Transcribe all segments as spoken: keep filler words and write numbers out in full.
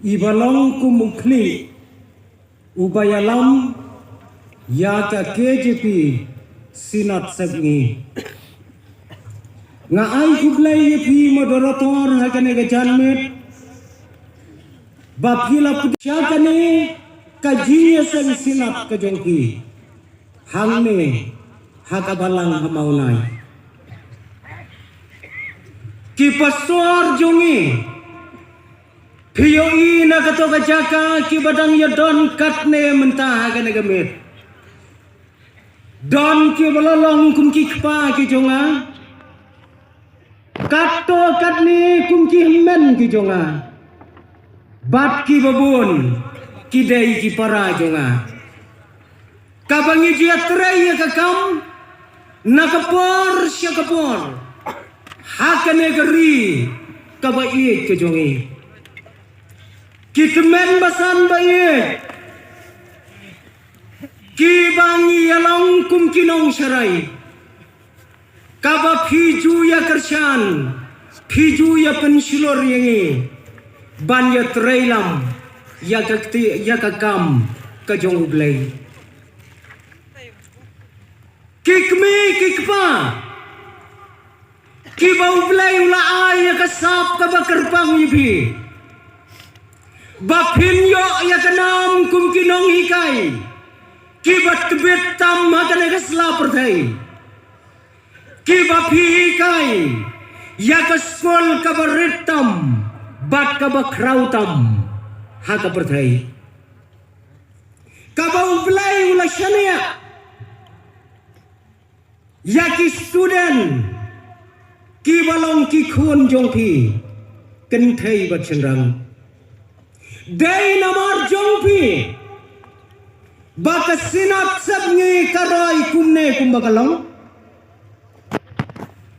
Iba long kum u khlieh uba ïalam ïa ka K J P Synod Sepngi. Nga ai khublei ïa phi moderator ha kane ka janmiet ba phi la pdiang ïa kane ka jingïaseng Synod ka jong phi hangne ha ka balang ha Mawnai. Ki pastor jong ngi, phi ïohi na kato ka jaka kiba dang ïa don katne mynta ha kane ka miet. Don kiba la long kum ki kpa ki jong nga, kato katne kum ki hynmen ki jong nga, bad kiba bun ki dei ki para jong nga. Kaba ngi ju ïatrei ïa ka kam na ka por sha ka por ha kane ka ri kaba ïeit ka jong ngi. Ki tymmen basan ba ïeit, kiba ngi ïa long kum ki nongsharai, kaba phi ju ïa kyrshan, phi ju ïa pynshlur ïa ngi ban ïatrei lam ïa ka kti-, ïa ka kam ka jong U Blei. Ki kmie ki kpa, kiba U Blei u la ai ïa ka sap kaba kyrpang ïa phi, ba phin ïoh ïa ka nam kum ki nonghikai kiba tbit tam ha kane ka sla pyrthei, kiba phi hikai ïa ka skul kaba rit tam bad kaba khraw tam ha ka pyrthei. Kaba U Blei u la shaniah ïa ki student kiba long ki khun jong phi, kynthei bad shynrang. Dei namar jong phi ba ka Synod Sepngi ka roi kumne kumba ka long.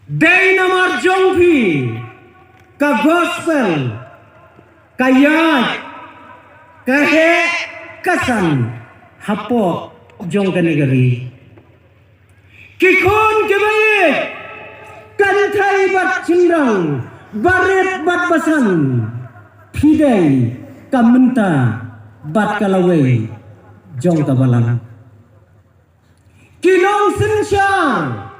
Dei namar jong phi ka gospel ka ïaid, ka heh, ka san hapoh jong kane ka ri. Ki khun kiba ïeit, kynthei bad shynrang, barit bad basan, phi dei ka mynta bad ka lawei jong ka balang. Ki nongsynshar,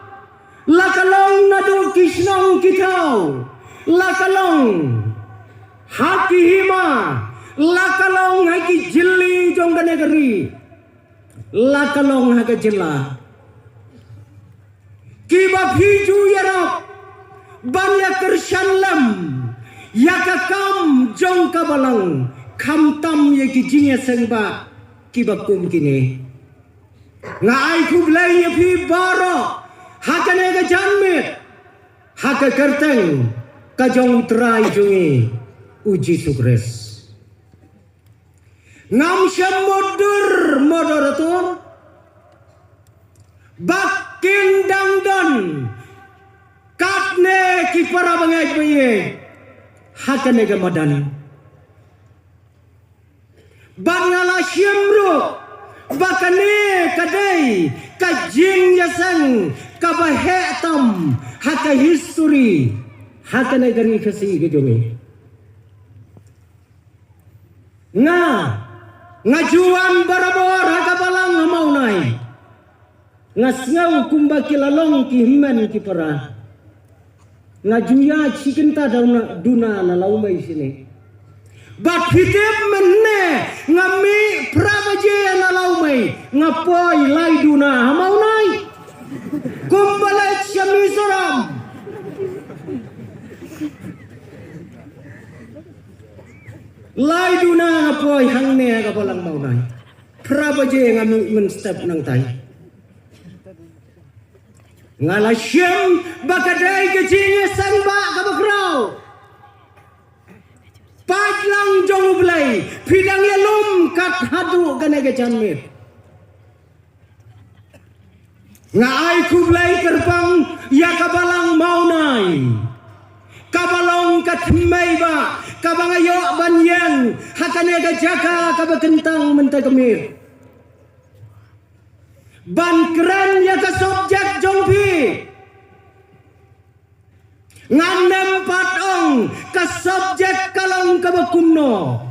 la ka long naduh ki shnong ki thaw, la ka long ha ki hima, la ka long ha ki jylliew jong kane ka ri, la ka long ha ka jylla, kiba phi ju ïarap ban ïa kyrshan lem ïa ka kam jong ka balang, khamtam ïa ki jingïaseng ba kiba kum kine. Nga ai khublei ïa phi baroh ha kane ka janmiet, ha ka kyrteng ka jong U Trai jong ngi U Jisu Khrist. Ngam shym mutdur, moderator, ba kin dang don katne ki para bangeit ba ïeit ha kane ka madan. Bad nga la shim ruh ba kane ka dei ka jingïaseng kaba heh tam ha ka history ha kane ka ri Khasi ka jong ngi. Nga, nga ju wan barabor ha ka balang ha Mawnai. Nga sngew kumba ki la long ki hynmen ki para. Nga ju ïaid shi kynta duna, duna na Lawmei shane. Bad phi tip mynne nga mih phra baje na Lawmei, nga poi lai duna ha Mawnai. Kumba leit sha Mizoram. Lai duna nga poi hangne ha ka balang Mawnai. Phra baje nga mih mynstep nangtai. Nga la shim ba ka dei ka jingïaseng ba kaba khraw. Paidlang jong U Blei, phi dang ïalum kat haduh kane ka janmiet. Nga ai khublei kyrpang ïa ka balang Mawnai, kaba long ka thymmei ba kaba nga ïoh ban ïeng ha kane ka jaka kaba kyntang mynta ka miet, ban kren ïa ka subject jong phi. Ngan ym pat ong ka subject ka long kaba kumno.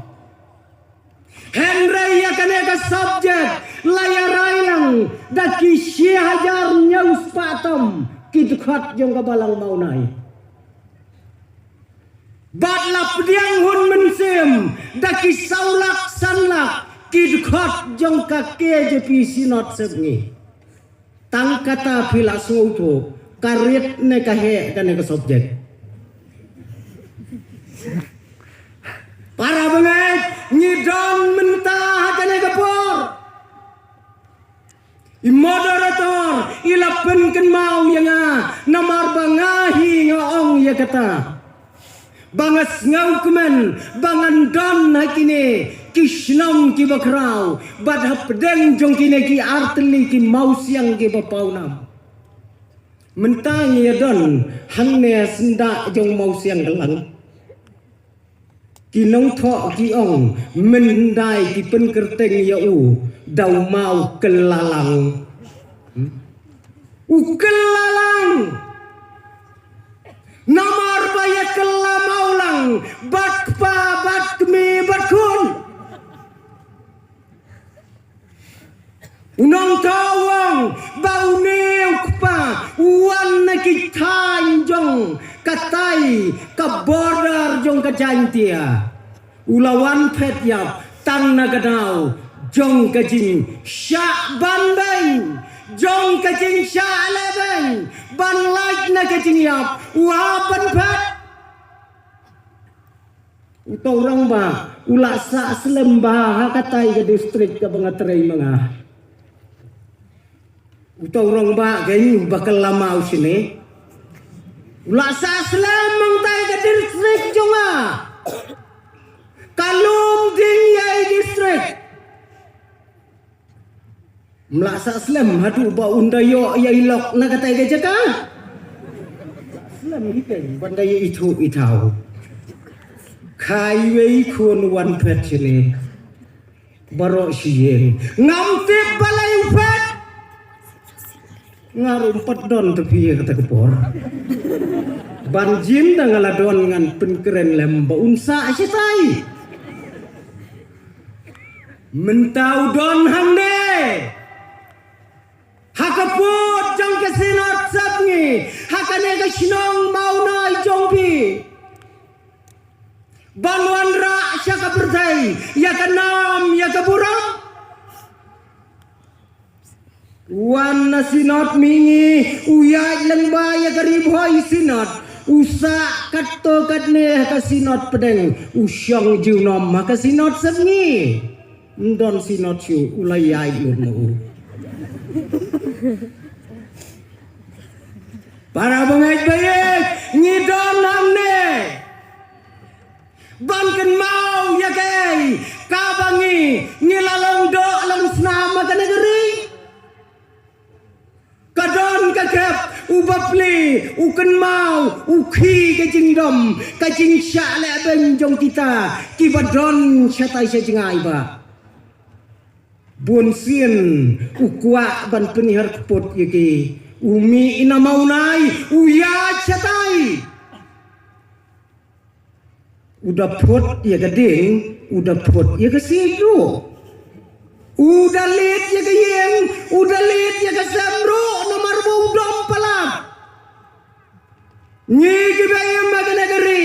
Hynrei ïa kane ka subject la ïa rai lang da ki shi hajar hynñiew spah tam ki dkhot jong ka Balang Mawnai. Bad la pdiang hun mynsiem da ki saw lak san lak ki dkhot jong ka K J P Synod Sepngi. Tang kata phi la sngewthuh ka rit ne ka heh kane ka subject. Para bangeit, ngi don mynta ha kane ka por. I moderator i la pynkynmaw ïa nga, namar ba nga hi nga ong ïa kata. Ba nga sngewkmen ba ngan don ha kine ki shnong kiba khraw bad hapdeng jong kine ki artylli ki mawsiang kiba pawnam. Mynta ngi ïa don hangne syndah jong mawsiang ka lang. Ki nongthoh ki ong, mynhyndai ki pynkyrteng ïa u da u maw kyllalang. Hmm? U kyllalang. Namar ba ïa kylla maw lang bad kpa bad kmie bad khun. U nongthoh u ong ba une u kpa u wan na ki thaiñ jong ka tai ka border jong ka Jaintia. U la wan phet ïap tang na ka daw jong ka jingshah ban beiñ, jong ka jingshah leh beiñ ban lait na ka jingïap, u hap ban phet. Uto u rangbah u la sah slem bha ha katai ka district kaba nga trei ma nga. Uto u rangbah kein uba kylla maw shane. U la sah slem hangtai ka district jong nga. Ka lum ding ïa i district. Mla sah slem haduh ba un da ïoh ïa i lok na katai ka jaka. Slem hi kein ban da ïa ithuh ithaw. Kha iwei i khun wan phet shane. Baroh shi ïing. Ngam tip balei u phet. Nga ruh ym pat don te phi ïa kata ka por. Ban jin da nga la don ngan pynkren lem ba un sah shatai. Mynta u don hangne. Ha ka pud jong ka Synod Sepngi, ha kane ka shnong Mawnai jong phi. Ban wanrah sha ka pyrthei ïa ka nam ïa ka burom. Wan na Synod mihngi, u ïaid lyngba ïa ka Ri Bhoi Synod, u sah katto katne ha ka Synod pdeng, u shong junom ha ka Synod Sepngi. Ym don Synod shuh, u la ïaid lut ma u. Para bangeit bangeit, ngi don hangne ban kynmaw ïa kaei kaba ngi, ngi la long doh long snam ha kane ka ri. Ka don ka khep, u bapli, u kynmaw, u khih ka jingdom, ka jingshah leh beiñ jong kita kiba don shatai sha jngai ba. Bun sien u kwah ban pynhiar kput ïa ki. U mih na Mawnai, u ïaid shatai. U da phut ïa ka ding, u da phut ïa ka siej ruh. U da leit ïa ka ïing, u da leit ïa ka sem ruh, namar ba u dom palat. Ngi kiba im ha kane ka ri,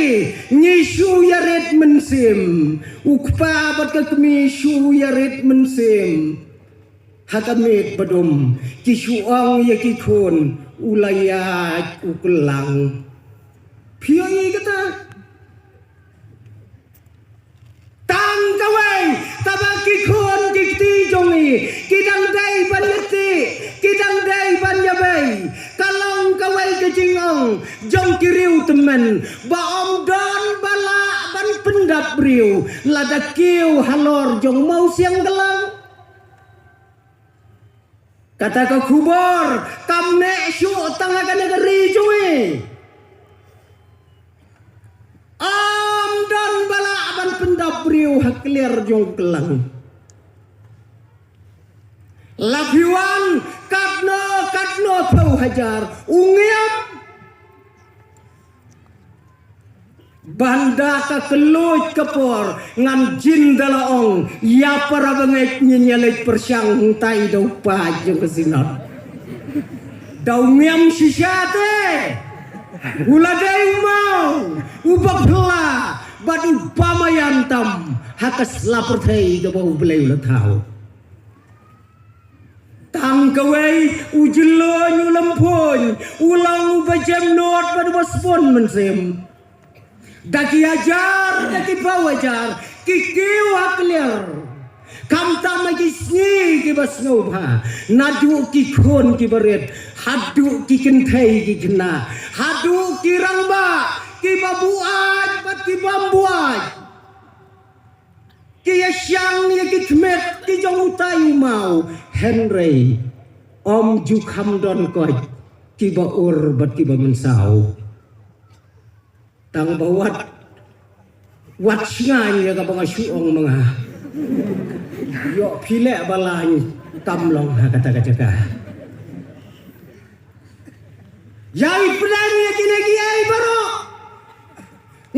ngi shu ïarit mynsiem. U kpa bad ka kmie shu ïarit mynsiem. Ha ka miet ba dum, ki shu ong ïa ki khun, u la ïaid u kyllang. Phi ïohi kata? Tang kawei, kaba ki khun ki kti jong ngi, ki dang dei ban ïateh, ki dang dei ban ïabei. Ka long kawei ka jingong jong ki riew tymmen, ba ym don ba lah ban pyndap briew, lada kiew halor jong mawsiang kyllang. Kata ka khubor kam neh shuh tang ha kane ka ri jong ngi. Ym don ba lah ban pyndap briew ha kliar jong kyllang. La phi wan katno katno phew hajar u ngiam. Ban da ka kylluid ka por ngan jin da la ong ïa para bangeit ngin ïa leit pyrshang hangtai da u paid jong ka Synod. Da u ngiam shisha te u la dei u maw u ba phylla bad u ba maïan tam ha ka sla pyrthei kaba U Blei u la thaw. Tang kawei u jylliew u lymphuh u long u ba jem nud bad u ba sbun mynsiem. Da ki hajar da ki phew hajar ki kiew ha kliar. Khamtam ha ki sngi kiba sngewbha naduh ki khun kiba rit haduh ki kynthei ki khynnah haduh ki rangbah kiba buaid bad ki bym buaid. Ki ïa shang ïa ki khmet ki jong utai u maw hynrei ym ju kham don koit kiba ur bad kiba mynsaw. Tang ba wat wat sngewbha ïa kaba nga shu ong ma nga. Ïoh phi leh ba lain kam long ha kata ka jaka. Ïa i pyrshang ïa kine kiei baroh.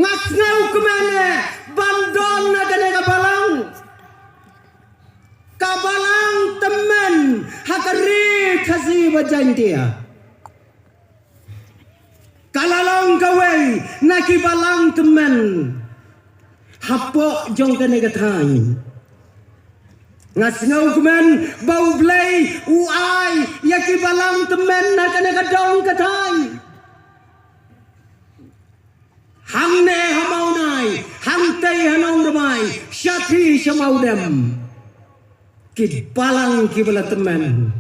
Nga sngewkmen eh ban don na kane ka balang. Ka balang tymmen ha ka ri Khasi bad Jaintia. Ka la long kawei na ki balang tymmen hapoh jong kane ka thaiñ. Nga sngewkmen ba U Blei u ai ïa ki balang tymmen na kane ka dong ka thaiñ. Hangne ha Mawnai, hangtei ha Nongrmai, shathie sha Mawdem. Ki balang kiba la tymmen.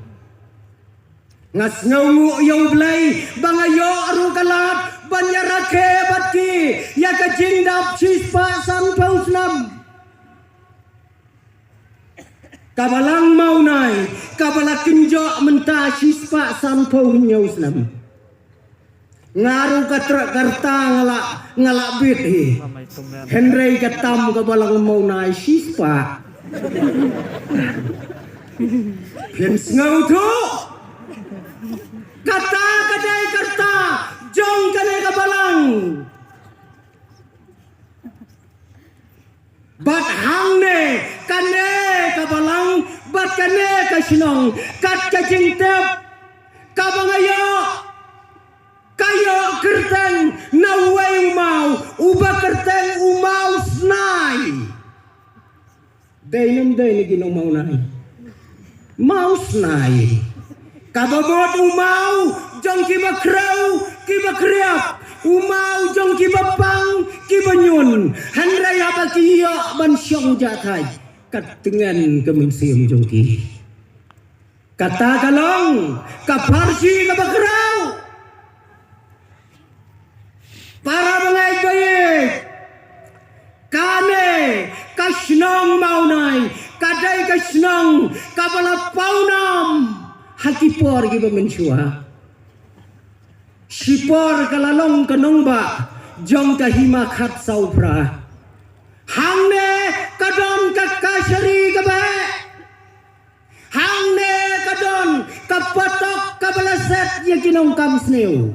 Nga sngewnguh ïa U Blei ba nga ïoh ruh ka lad ban ïa rakhe bad ki ïa ka jingdap shispah sanphew snem. Ka balang Mawnai kaba la kynjoh mynta shispah sanphew hynñiew snem. Nga ruh ka treh ka rta nga la nga la bit hi. Hynrei ka tam ka balang Mawnai shispah. Phin sngewthuh. Kata ka dei ka rta jong kane ka balang. Bad hangne kane ka balang bad kane ka shnong kat ka jingtep kaba nga ïoh ka ïoh kyrteng na uwei u maw uba kyrteng u Maw Snai. Dei ne ym dei ne ki nong Mawnai? Maw Snai. Kaba mut u maw jong kiba khrew kiba khriap, u maw jong kiba pang kiba ñiun. Hynrei haba ki ïoh ban shong jahthait ka tngen ka mynsiem jong ki. Kata ka long ka pharshi kaba khraw. Para bangeit baieit, kane ka shnong Mawnai ka dei ka shnong kaba la pawnam ha ki por kiba mynshuwa. Shipor ka la long ka nongbah jong ka Hima Khatsawphra. Hangne ka don ka kashari kaba heh. Hangne ka don ka patok kaba la set ïa ki nongkam sniew.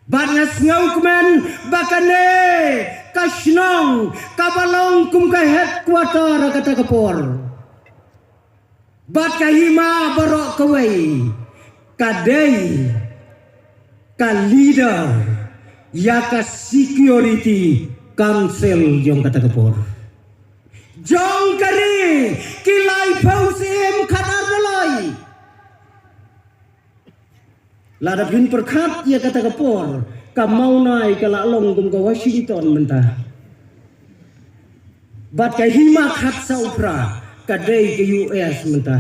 Bad nga sngewkmen ba kane ka shnong kaba long kum ka headquarter ha kata ka por. Bad ka hima baroh kawei ka dei ka leader ïa ka Security Council jong kata ka por. Jong ka ri ki laiphew syiem khadar doloi. Lada phin pyrkhat ïa kata ka por ka Mawnai ka la long kum ka Washington mynta. Bad ka Hima Khatsawphra ka dei ka U S mynta.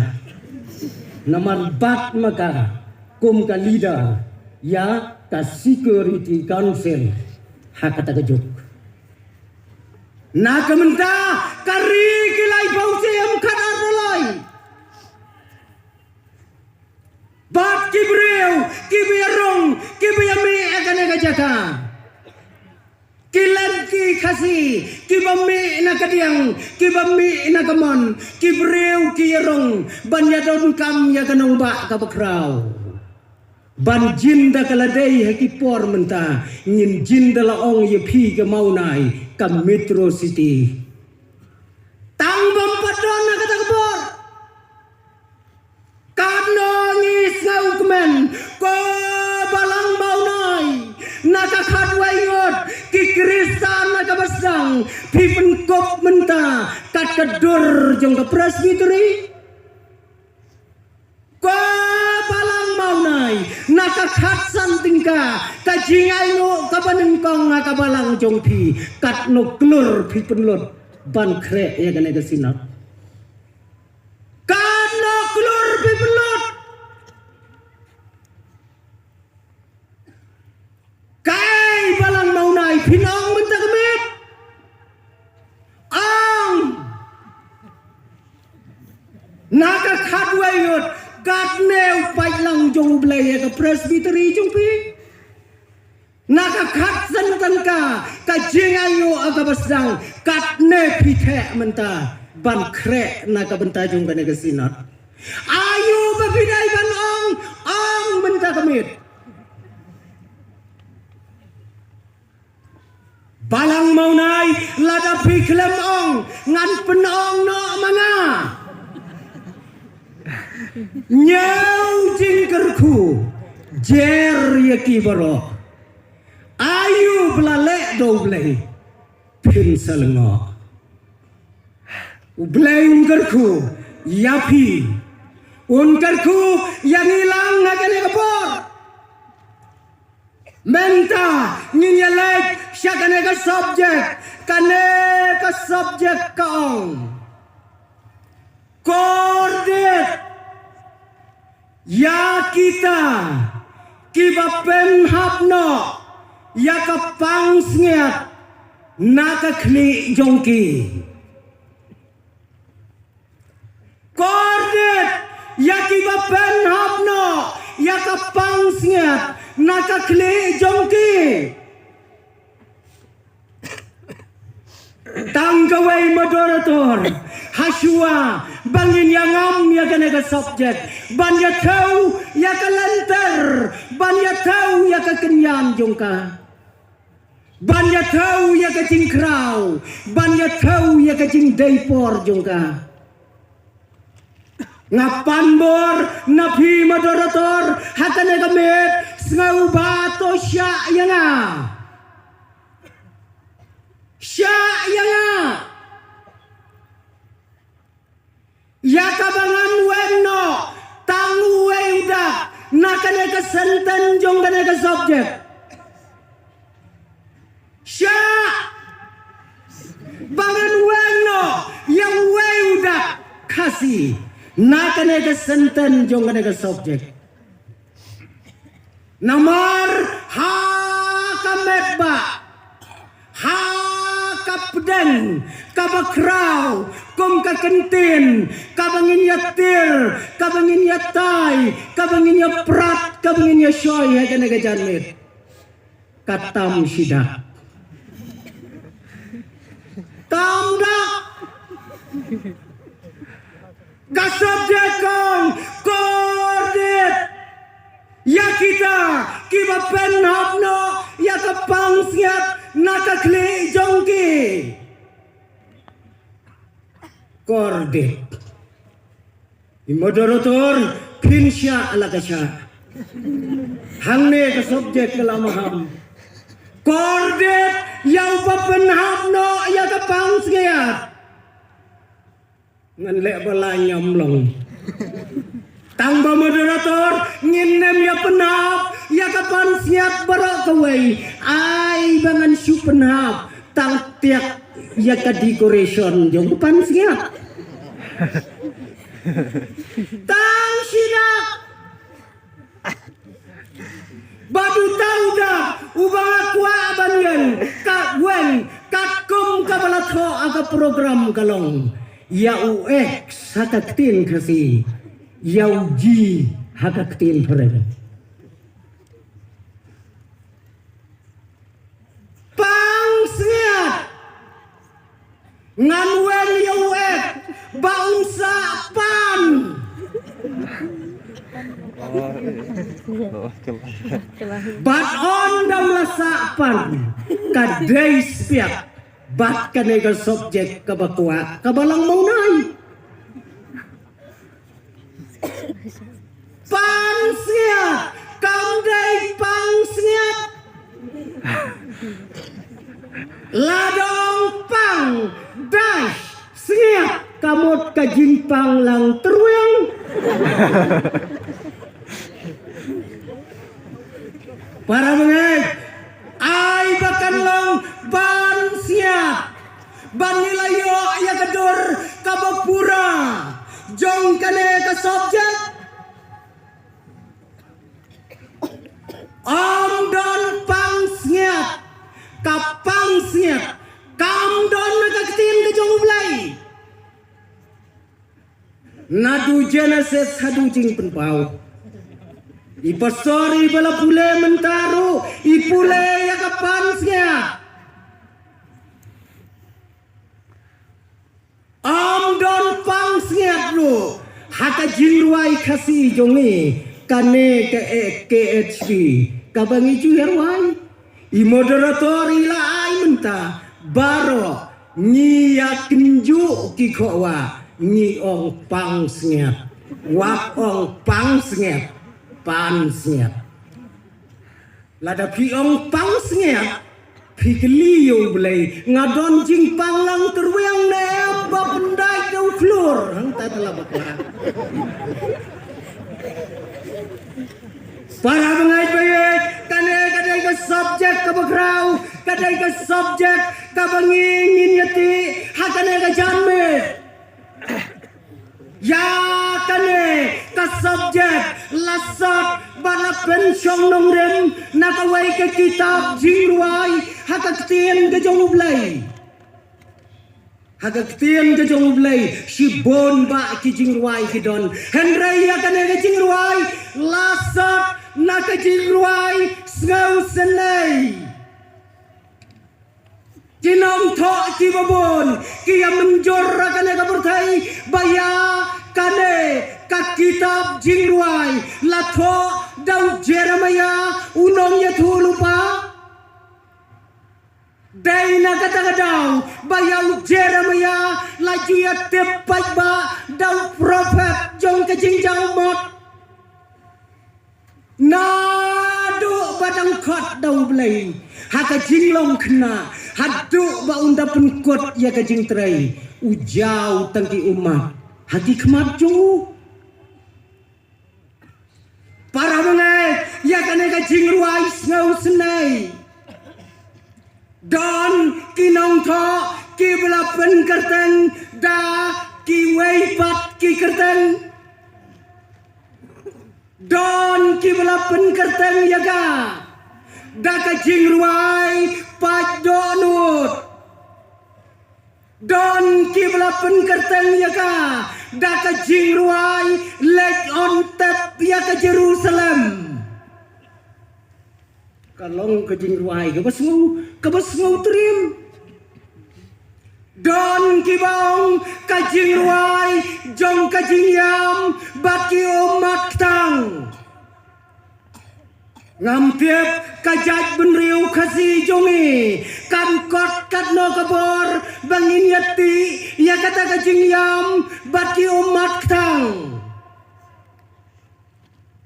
Namar bat ma ka kum ka leader ïa ka Security Council ha kata ka juk. Na ka mynta ka ri ki laiphew syiem khadar doloi. Bad ki briew kiba ïa rung kiba ïa mih ha kane ka jaka. Ki lehse ki Khasi kiba mih na ka diang kiba mih na ka mon ki briew ki ïa rung ban ïa donkam ïa ka nongbah kaba khraw. Ban jin da ka la dei ha ki por mynta, ngin jin da la ong ïa phi ka Mawnai, ka Metro City. Tang bym pat don ha kata ka por. Katno ngi sngewkmen, ko balang Mawnai, na ka khatwei ngut, ki Khristan na kaba sdang, phi pynkup mynta, kat ka dur jong ka Presbytery. Ko balang Mawnai, na ka khatsan tyngka, ka jingainguh kaba nyngkong ha ka balang jong phi, katno klur phi pynlut, ban khreh ïa kane ka Synod. Katno klur phi pynlut. Kaei balang Mawnai phin ong mynta ka miet? Ong. Na ka khatwei ngut, katne u paidlang jong U Blei ïa ka Presbytery jong phi. Na ka khatsan tyngka, ka jingainguh kaba sdang, katne phi theh mynta, ban khreh na ka bynta jong kane ka Synod. Aïu ba phi dei ban ong, ong mynta ka miet. Balang Mawnai, lada phi khlem ong, ngan pynong noh ma nga. Ñiew jingkyrkhu, jer ïa ki baroh. Aïu ba la leh da U Blei, phin sa lyngngoh. U Blei un kyrkhu ïa phi. Un kyrkhu ïa ngi lang ha kane ka por. Mynta ngin ïa leit sha kane ka subject, kane ka subject ka ong. Kordit ïa kita kiba pynhap noh ïa ka pansngiat na ka khlieh jong ki. Kordit ïa kiba pynhap noh ïa ka pansngiat na ka khlieh jong ki. Tang kawei moderator, hashwa ba ngin ïa ngam ïa kane ka subject, ban ïa thew ïa ka lynter, ban ïa thew ïa ka kynjan jong ka, ban ïa thew ïa ka jingkhraw, ban ïa thew ïa ka jingdei por jong ka. Nga pan bor na phi moderator, ha kane ka miet, sngewbha to shah ïa nga. Shah ïa nga. Ïa kaba ngan weng noh tang uwei u dak na kane ka sentence jong kane ka subject. Shah ba ngan weng noh ïa uwei u dak Khasi na kane ka sentence jong kane ka subject. Namar ha ka met ba, ha ka pdeng kaba khraw kum ka kyntien, kaba ngin ïa tiar, kaba ngin ïa tai, kaba ngin ïa prat, kaba ngin ïa shoi ha kane ka janmiet. Ka tam shi dak. Tam dak. Ka subject ka ong kordit ïa kita kiba pynhap noh ïa ka pansngiat na ka khlieh jong ki. Kordit. I moderator, phin shah la ka shah. Hangne ka subject ka la maham. Kordit ïa uba pynhap noh ïa ka pansngiat. Ngan leh ba la ñiam long. Tang ba moderator, ngin nym ïa pynhap ïa ka pansngiat baroh kawei. Ai ba ngan shu pynhap tang tiak ïa ka decoration jong ka pansngiat. Tang shi dak. Bad uta u dak uba nga kwah ban weng, ka weng katkum kaba la thoh ha ka program ka long, ïa u X ha ka ktien Khasi, ïa u G ha ka ktien phareng. Pansngiat. Ngan weng ïa u X ba un sah pan. Bad ynda la sah pan ka dei spiak bad kane ka subject kaba kwah kaba long mawnai. Pansngiat, kam dei pangsngiat. La dang pang, dash, sngiat, ka mut ka jingpang lang tyrwiang. Para bangeit, ai ba kan long ban sngap ban ïa la ïoh ïa ka dur kaba pura jong kane ka subject. Ym don pang sngap, ka pang sngap kam don na ka ktien ka jong U Blei. Naduh Genesis haduh Jingpynpaw, i pastor iba la pule mynta ruh i pule ïa ka pansngiat. Ym don pansngiat ruh ha ka jingrwai Khasi jong ngi, kane ka, eh, K H P kaba ngi ju ïa rwai. I moderator i la ai mynta, baroh ngi ïa kynjuh ki khohwa ngi ong pangsngiat. Wat ong pangsngiat, pansngiat. Lada phi ong pangsngiat, phi kylli ïa U Blei, nga don jingpang lang tyrwiang ne em ba pyndait da u khlur hangta da la bakla. Para bangeit bangeit, kane ka dei ka subject kaba khraw, ka dei ka subject kaba ngi ngin ïa tih ha kane ka janmiet. Ïa kane ka subject la sot bad la pynshong nongrim na kawei ka kitab jingrwai ha ka ktien ka jong U Blei. Ha ka ktien ka jong U Blei shibun bah ki jingrwai ki don. Hynrei ïa kane ka jingrwai la sot na ka jingrwai Sngewsynei. Ki nongthoh kiba bun ki ïa mynjur ha kane ka pyrthei ba ïa kane ka kitab jingrwai la thoh da u Jeremiah u nongïathuhlypa. Dei na kata ka daw ba ïa u Jeremiah la ju ïa tip paidbah da u prophet jong ka jingjia ummat. Naduh ba dang khot da U Blei ha ka jinglong khynnah haduh ba un da pynkut ïa ka jingtrei, u jaw tang ki ummat ha ki khmat jong u. Para bangeit, ïa kane ka jingrwai Sngewsynei don ki nongthoh kiba la pynkyrteng da kiwei pat ki kyrteng. Don kiba la pynkyrteng ïa ka da ka jingrwai Paid Dohnud. Don kiba la pynkyrteng ïa ka da ka jingrwai Leit Ontep ïa ka Jerusalem. Ka long ka jingrwai kaba sngew, kaba sngewtriem. Don kiba ong ka jingrwai jong ka jingïam bad ki ummat ktang. Ngam tip ka jaitbynriew Khasi jong ngi kan kot katno ka bor ba ngin ïa tih ïa kata ka jingïam bad ki ummat ktang.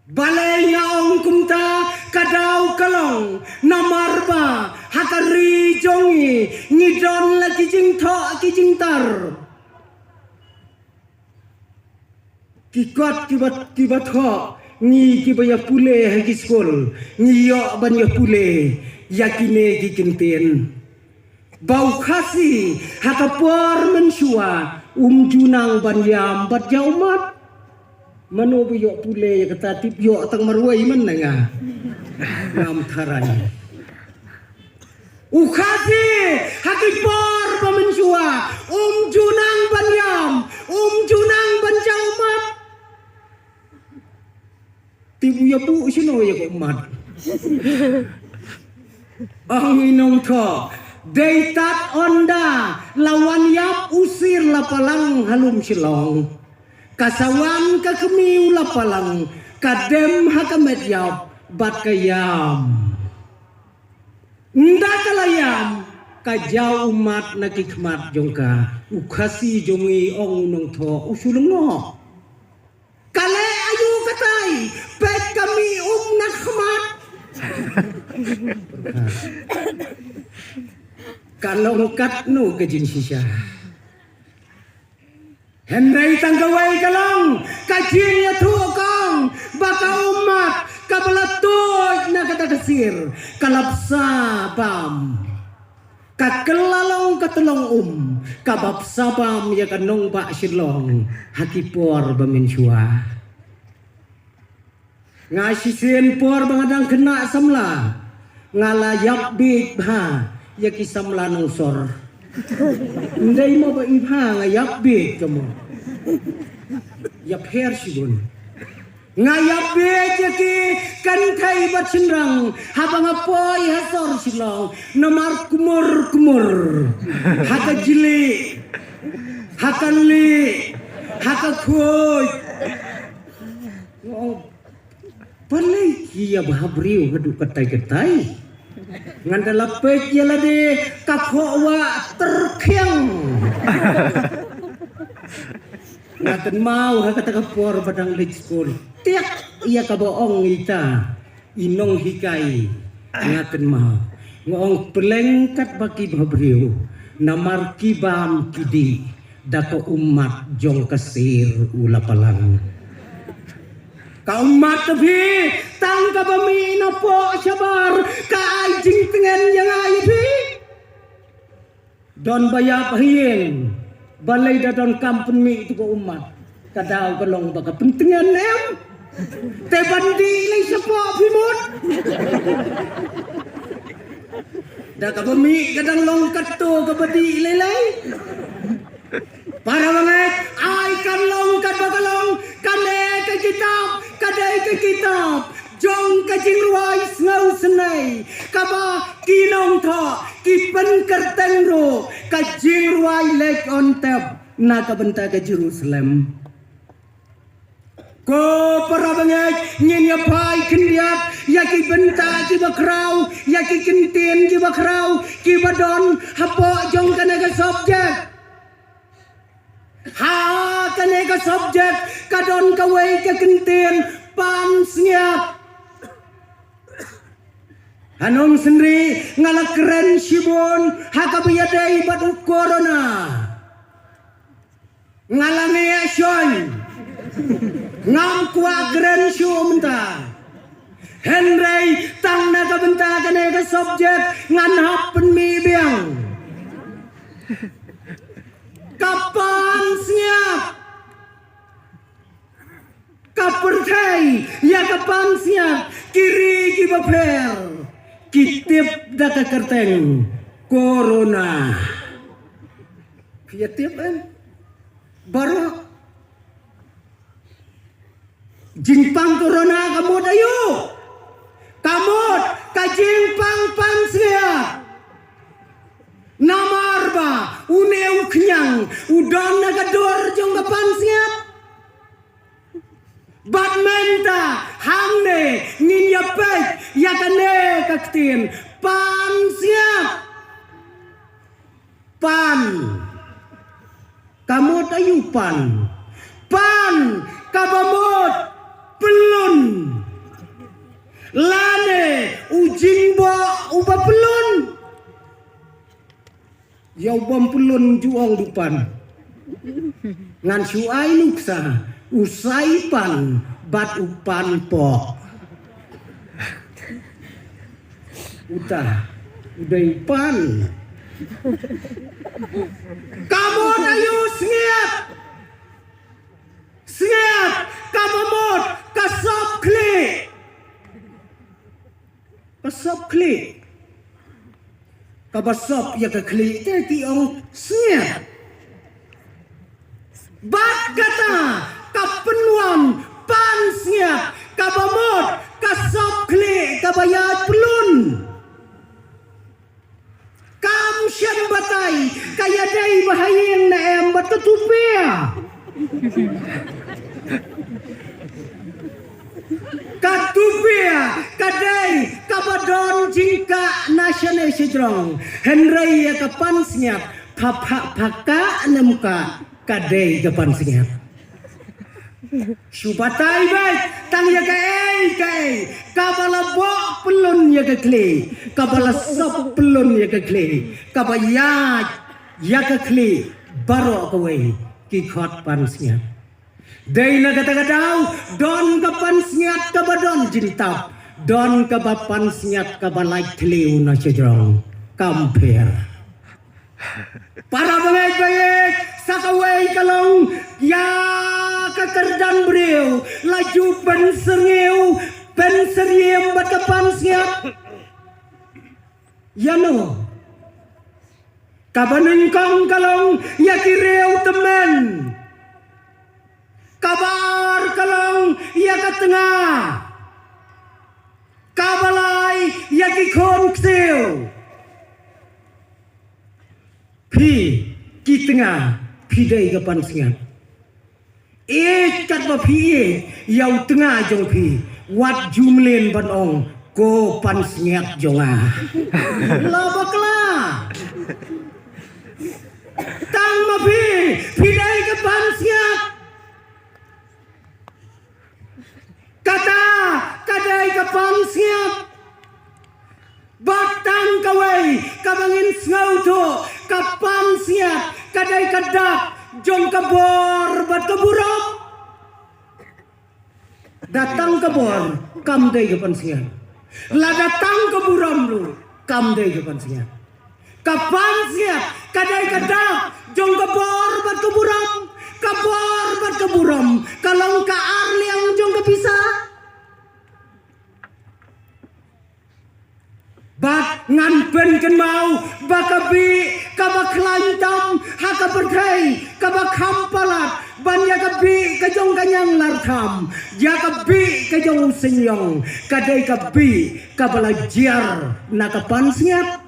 Balei nga ong kumta? Ka daw ka long namar ba ha ka ri jong ngi ngi don la ki jingthoh ki jingtar. Ki kot kiba, kiba thoh ngi kiba ïa pule ha ki skul, ngi ïoh ban ïa pule ïa kine ki kyntien. Ba u Khasi ha ka por mynshuwa um ju nang ban ïam bad ïa ummat. Mano ba ïoh pule ïa kata? Tip ïoh tang marwei man na nga. Ngam tharai. U Khasi ha ki por ba mynshuwa um ju nang ban ïam, um ju nang ban ïa ummat. Tip u ïa buh shano ïa ka ummat? Ong i nongthoh, dei tad ynda la wan ïap u sir la palang ha lum Shillong. Ka sa wan ka kmie u la palang, ka dem ha ka met ïap bad ka ïam. Ynda ka la ïam, ka jaw ummat na ki khmat jong ka. U Khasi jong ngi ong u nongthoh u shu lyngngoh. Ka leh aïu katai, peit ka mih um na khmat. Ka long katno ka jingshisha. Hynrei tang kawei ka long ka jingïathuh kong ba ka ummat kaba la tuid na kata ka sir ka la bsa bam. Ka kylla long ka tyllong um kaba bsa bam ïa ka nongbah Shillong ha ki por ba mynshuwa. Nga shisien por ba nga dang khynnah samla, nga la ïap bieit bha ïa ki samla nongsor. Ym dei mo ba i bha nga ïap bieit ka mo. Ïap her shibun. Nga ïap bieit ïa ki kynthei bad shynrang haba nga poi ha sor Shillong namar kumur kumur. Ha ka jli, ha ka li, ha ka khuid. Balei ki ïa bha briew haduh katai katai? Ngan da la peit ïa lade ka khoh wah tyrkhiang. Nga kynmaw ha kata ka por ba dang leit skul. Tiak ïa kaba ong ita i nonghikai. Nga kynmaw. Nga ong pleng katba ki bha briew. Namar ki bam ki dih. Da ka ummat jong ka sir u la palang. Ka ummat ka phi tang kaba mih na poh shabar ka ai jingtngen ïa nga ïa phi. Don ba ïap ha ïing balei da don kam pynmih tu ka ummat. Ka daw ka long ba ka pyntngen em. Te ban dih lei shapoh phi mut. Da kaba mih ka dang long katto kaba dih lei lei. Para bangeit, ai kan long katba ka long, kane ka kitab ka dei ka kitab jong ka jingrwai sngewsynei kaba ki nongthoh ki pynkyrteng ruh ka jingrwai leit on tep na ka bynta ka Jerusalem. Ko para bangeit, ngin ïa phai khyndiat ïa ki bynta kiba khraw, ïa ki kyntien kiba khraw kiba don hapoh jong kane ka subject. Ha kane ka subject ka don kawei ka kyntien, pansngiat. Hanong sendri nga la kren shibun ha kaba ïadei bad u corona. Nga la ngiah shon. Ngam kwah kren shuh mynta. Hynrei tang na ka bynta kane ka subject ngan hap pynmih biang. Ka pansngiat. Ka pyrthei ïa ka pansngiat, ki ri kiba pher ki tip da ka kyrteng corona. Phi ïa tip em? Baroh. Jingpang corona ka mut aïu? Ka mut ka jingpang pansngiat. Namar ba une u khñiang u don na ka dur jong ka pansngiat. Bad mynta hangne ngin ïa peit ïa kane ka ktien, pansngiat. Pan. Ka mut aïu pan? Pan kaba mut pyllun. Lane u jingboh uba pyllun. Ïa u bym pyllun ju ong du pan. Ngan shu ai nuksa u sai pan bad u pan poh. Uta u dei pan. Ka mut aïu sngiat? Sngiat kaba mut ka sop khlieh. Ka sop khlieh. Kaba sop ïa ka khlieh te ki ong sngiat. Bad kata ka pynwan pansngiat kaba mut ka sop khlieh kaba ïaid pyllun. Kam shym batai ka ïadei bha ha ïing ne em bad ka tupia. Ka tupia ka dei kaba don jingkah na shane shajrong, hynrei ïa ka pansngiat, pha pha pha kah ne ym kah, ka dei ka pansngiat. Shu batai beit tang ïa kaei kaei kaba la boh pyllun ïa ka khlieh, kaba la sop pyllun ïa ka khlieh, kaba ïaid ïa ka khlieh baroh kawei, ki khot pansngiat. Dei na kata ka daw, don ka pansngiat kaba don jingtap, don kaba pansngiat kaba lait thliew na shajrong. Kam pher. Para bangeit bangeit, sa kawei ka long ïa ka kyrdan briew la ju pynsyrngiew pynsyriem bad ka pansngiat. Ïa no? Kaba nyngkong ka long ïa ki riew tymmen. Kaba ar ka long ïa ka tnga. Kaba lai ïa ki khun ksiew. Phi ki tnga, phi dei ka pansngiat. Ïeit katba phi ïeit ïa u tnga jong phi, wat ju mlien ban ong ko pansngiat jong nga. La bakla. Tang ma phi, phi dei ka pansngiat. Kata ka dei ka pansngiat. Bad tang kawei kaba ngin sngewthuh, ka pansngiat ka dei ka dak jong ka bor bad ka burom. Da tang ka bor kam dei ka pansngiat. Lada tang ka burom ruh kam dei ka pansngiat. Ka pansngiat ka dei ka dak jong ka bor bad ka burom. Ka bor bad ka burom ka long ka arliang jong ka pisa. Bad ngan pynkynmaw ba ka bih kaba khlaiñ tam ha ka pyrthei kaba kham palat ban ïa ka bih ka jong ka ñianglartham, ïa ka bih ka jong u seiñiong, ka dei ka bih kaba la jia na ka pansngiat.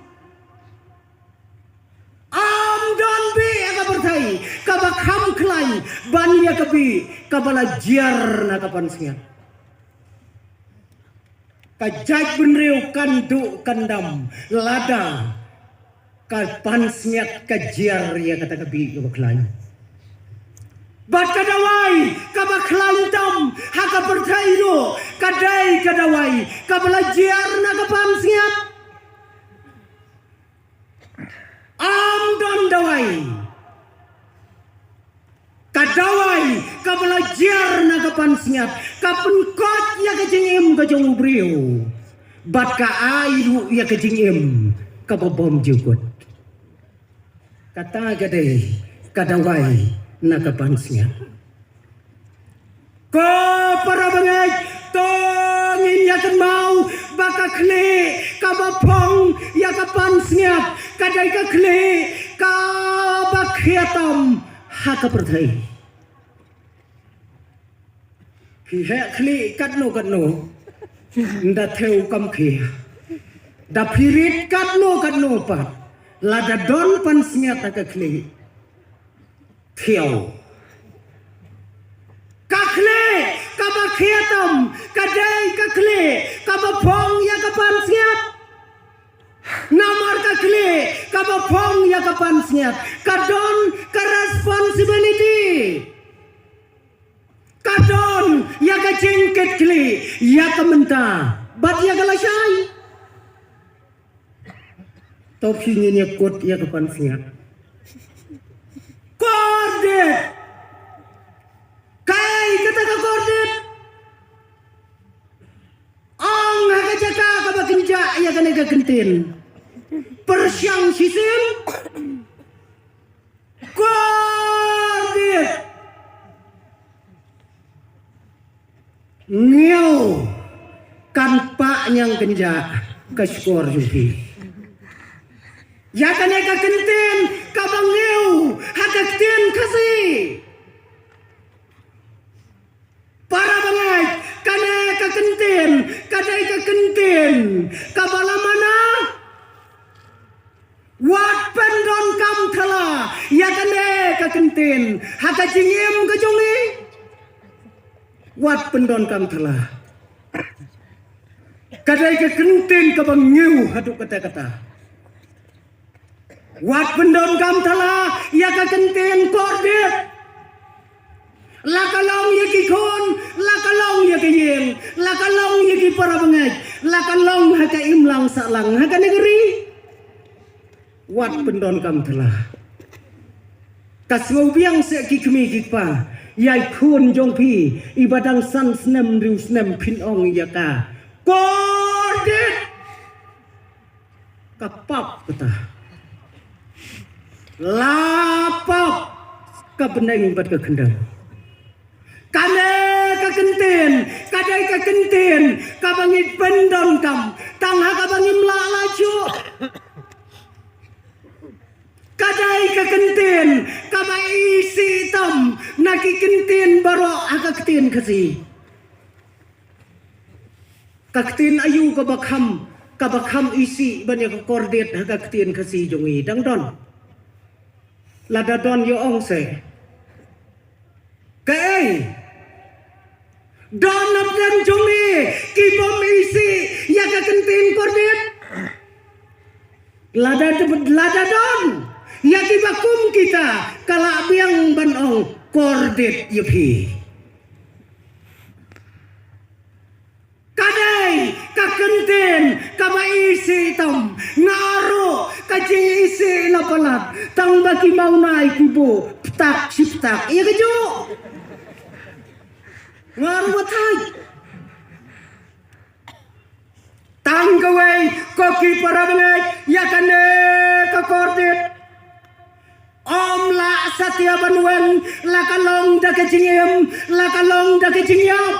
Ym don bih ha ka pyrthei kaba kham khlaiñ ban ïa ka bih kaba la jia na ka pansngiat. Ka jaitbynriew kan duh kan dam lada ka pansngiat ka jia ïa kata ka bih kaba khlaiñ. Bad ka dawai kaba khlaiñ tam ha ka pyrthei ruh ka dei ka dawai kaba la jia na ka pansngiat. Ym don dawai. Ka dawai kaba la jia na ka pansngiat ka pynkoit ïa ka jingim ka jong u briew bad ka ai ruh ïa ka jingim kaba bymjukut. Kata ka dei ka dawai na ka pansngiat. Ko para bangeit, to ngin ïa kynmaw ba ka khlieh kaba phong ïa ka pansngiat ka dei ka khlieh kaba khia tam ha ka pyrthei. Phi heh khlieh katno katno, nda thew kam khia. Da phi rit katno katno pat, lada don pansngiat ha ka khlieh, thew. Ka khlieh kaba khia tam ka dei ka khlieh kaba phong ïa ka pansngiat. Namar ka khlieh kaba phong ïa ka pansngiat ka don ka responsibility. Ka don ïa ka jingkitkhlieh ïa ka mynta bad ïa ka lashai. To phi ngin ïa kut ïa ka pansngiat. Kordit. Kaei kata ka kordit? Ong ha ka jaka kaba kynjah ïa kane ka kyntien, pyrshang shisien. Kordit. Ngew kan pah ñiang kynjah ka shkor jong phi. Ïa kane ka kyntien kaba ngew ha ka ktien Khasi. Para bangeit, kane ka kyntien ka dei ka kyntien kaba la mana. Wat pyndonkam thala ïa kane ka kyntien ha ka jingim ka jong ngi. Wat pyndonkam thala. Ka dei ka kyntien kaba ngiew haduh katta katta. Wat pyndonkam thala ïa ka kyntien kordit. La ka long ïa ki khun, la ka long ïa ki ïing, la ka long ïa ki para bangeit, la ka long ha ka imlang sahlang ha kane ka ri. Wat pyndonkam thala. Ka sngewbiang seh ki kmie ki kpa ïa i khun jong phi iba dang san snem hynriew snem, phin ong ïa ka kordit. Ka pap kata. La pap ka bneng bad ka khyndew. Kane ka kyntien ka dei ka kyntien kaba ngi pyndonkam tang ha kaba ngim lah lajong. Ka dei ka kyntien kaba isih tam na ki kyntien baroh ha ka ktien Khasi. Ka ktien aïu kaba kham, kaba kham isih ban ïa ka kordit ha ka ktien Khasi jong ngi? Dang don? Lada don, ïa ong seh. Kaei? Don napdeng jong ngi ki bym isih ïa ka kyntien kordit? Lada, lada don ïa kiba kum kita, ka lah biang ban ong kordit ïa phi. Ka dei ka kyntien kaba isih tam. Nga ruh ka jingisih la palat, tang ba ki mawnai ki buh ptak shi ptak ïa kajuh. Nga ruh ba thait. Tang kawei ko ki para bangeit, ïa kane ka kordit ym lah satia ban weng, la ka long da ka jingim, la ka long da ka jingïap.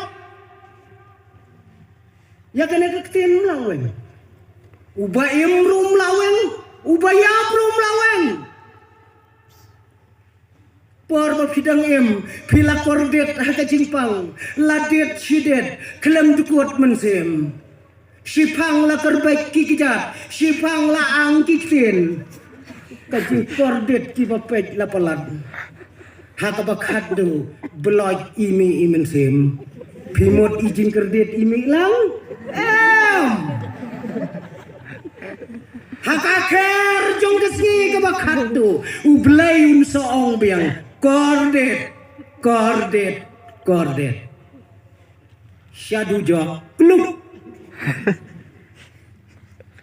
Ïa kane ka ktien ym lah weng. Uba im ruh ym lah weng, uba ïap ruh ym lah weng. Por ba phi dang im, phi la kordit ha ka jingpang, la dit shi dit, khlem dkut mynsiem. Shiphang la kyrbet ki kjat, shiphang la ang ki ktien. Ka jingkordit kiba peit la palat. Ha kaba khatduh, bloit i mih i mynsiem. Phi mut i jingkordit i mih lang? Em! Ha ka kher jong ka sngi kaba khatduh, U Blei un sa ong biang, kordit, kordit, kordit. Sha dujok, kluk.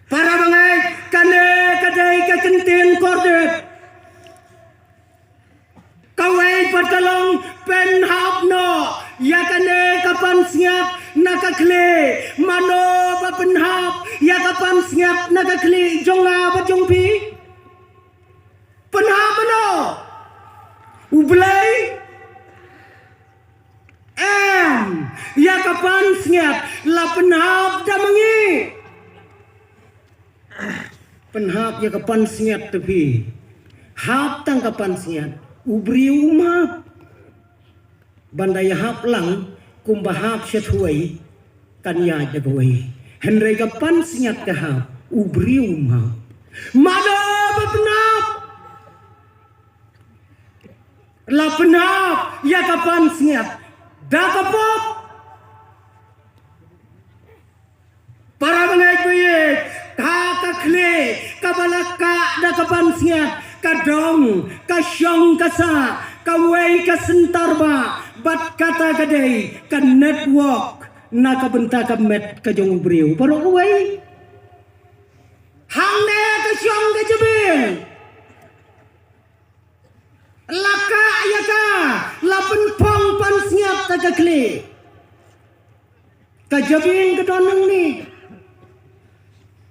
Para bangeit, kane ka dei ka kyntien kordit. Kawei pat ka long, pynhap noh ïa kane ka pansngiat na ka khlieh. Mano ba pynhap ïa ka pansngiat na ka khlieh jong nga bad jong phi? Pynhap mano? U Blei? Em, ïa ka pansngiat la pynhap da ma ngi. Pynhap ïa ka pansngiat te phi. Hap tang ka pansngiat. U briew um hap. Ban da ïahap lang kumba hap sha thwei, kan ïaid da kawei. Hynrei ka pansngiat ka hap, u briew um hap. Mano ba pynhap? La pynhap ïa ka pansngiat da ka pop. Para bangeit baieit, ka, ka khlieh kaba la kah da ka pansngiat, ka dong, ka shong, ka sah, kawei ka syntar ba, bad kata ka dei ka network na ka bynta ka met ka jong u briew. Baroh kawei. Hangne ka shong ka jabieng. La kah ïa ka, la pynphong pansngiat ha ka khlieh. Ka jabieng ka don nangne.